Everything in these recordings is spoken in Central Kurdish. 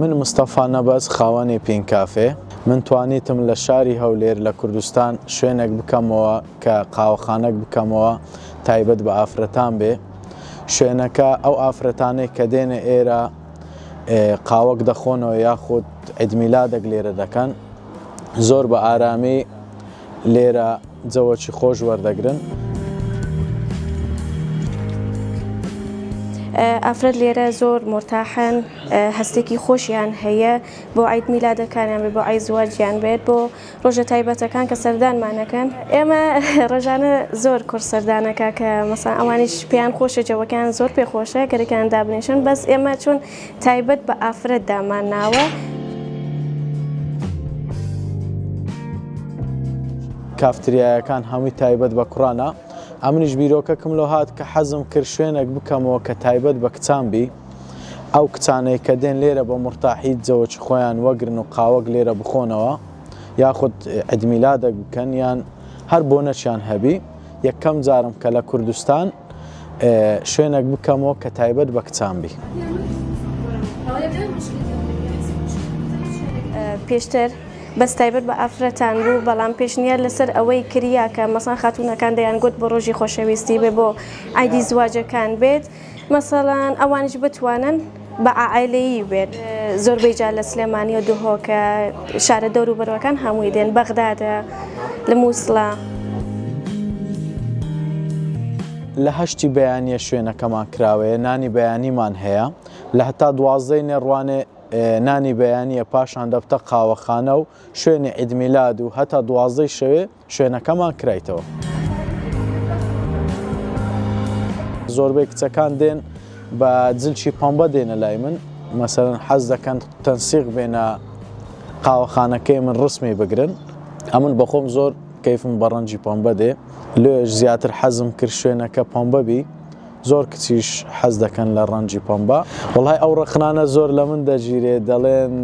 من مستەفا نەبەز خاوەنی پینک کافێ. من توانیتم لە شاری هەولێر لە کوردستان شوێنێک بکەمەوە کە قاوەخانەک بکەمەوە تایبەت بە ئافرەتان بێ. شوێنەکە ئەو ئافرەتانەی کە دێنە ئێرە قاوەک دەخۆنەوە یاخود عیدمیلادەک لێرە دەکەن زۆر بە ئارامی لێرە جەوەکی خۆش وەردەگرن. ئافرەت لێرە زۆر مورتاحن، هەستێکی خۆشیان هەیە بۆ عید میلادەکانیان بێت، بۆ عید زواجیان بێت، بۆ ڕۆژە تایبەتەکان کە سەردانمانەکەن. ئێمە ڕۆژانە زۆر کوڕ سەردانەکە کە مەسەن ئەوانیش پێیان خۆشە، جەوەکەیان زۆر پێ خۆشە گەرەکیان دابنیشن، بەس ئێمە چون تایبەت بە ئافرەت دامان ناوە. کافتریایەکان هەمووی تایبەت بە کوڕانە. ئەمنیش بیرۆکەکم لۆ هات کە حەزم کرد شوێنێک بکەمەوە کە تایبەت بە کچان بی، ئەو کچانەی کە دێن لێرە بە مورتاحی جەوەکی خۆیان وەگرن و قاوەک لێرە بخۆنەوە یاخود عیدمیلادەک بکەن یان هەر بۆنەکیان هەبی. یەکەم جارم کە لە کوردستان شوێنێک بکەمەوە کە تایبەت بە کچان بی. پێشتر بەس تایبەت بە ئافرەتان بوو، بەڵام پێشنیار لەسەر ئەوەی کریا کە مەسەڵەن خاتوونەکان دەیانگوت بۆ ڕۆژی خۆشەویستی بێ، بۆ عیدی زواجەکان بێت، مەسەڵەن ئەوانیش بتوانن بە عائیلەیی بێت. زۆربەی جار لە سلێمانی و دهۆکە، شارە دەوروبەرەکان هەمووی دێن، بەغدادە، لە مووسڵە. لە هەشتی بەیانیە شوێنەکەمان کراوەیە، نانی بەیانیمان هەیە لە هەتا دوازدەی نێڕوانێ نانی بەیانیە، پاشان دەبتە قاوەخانە و شوێنی عیدمیلاد و هەتا دوازدەی شەوێ شوێنەکەمان کرایتەوە. زۆربەی کچەکان دێن بە جلکی پەمبە دێنە لای من، مەسەلەن حەز دەکەن تەنسیق بێنە قاوەخانەکەی من ڕسمی بگرن. ئەمن بەخۆم زۆر کەیفم بە ڕەنجی پەمبە دێ، لۆیش زیاتر حەزم کرد شوێنەکە پەمبە بی. زۆر کچیش حەز دەکەن لە ڕەنجی پەمبە. وەڵای ئەو ڕەخنانە زۆر لە من دەگیرێ، دەڵێن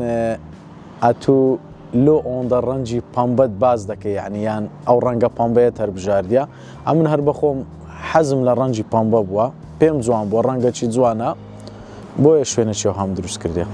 ئەتوو لۆ ئۆندە ڕەنجی پەمبەت باس دەکەی، یعنی یان ئەو ڕەنگە پەمبەیەت هەربژاردیە. ئەمن هەر بەخۆم حەزم لە ڕەنجی پەمبە بووە، پێم جوان بووە، ڕەنگەکی جوانە، بۆیە شوێنێکی ئەوهام دروست کردیە.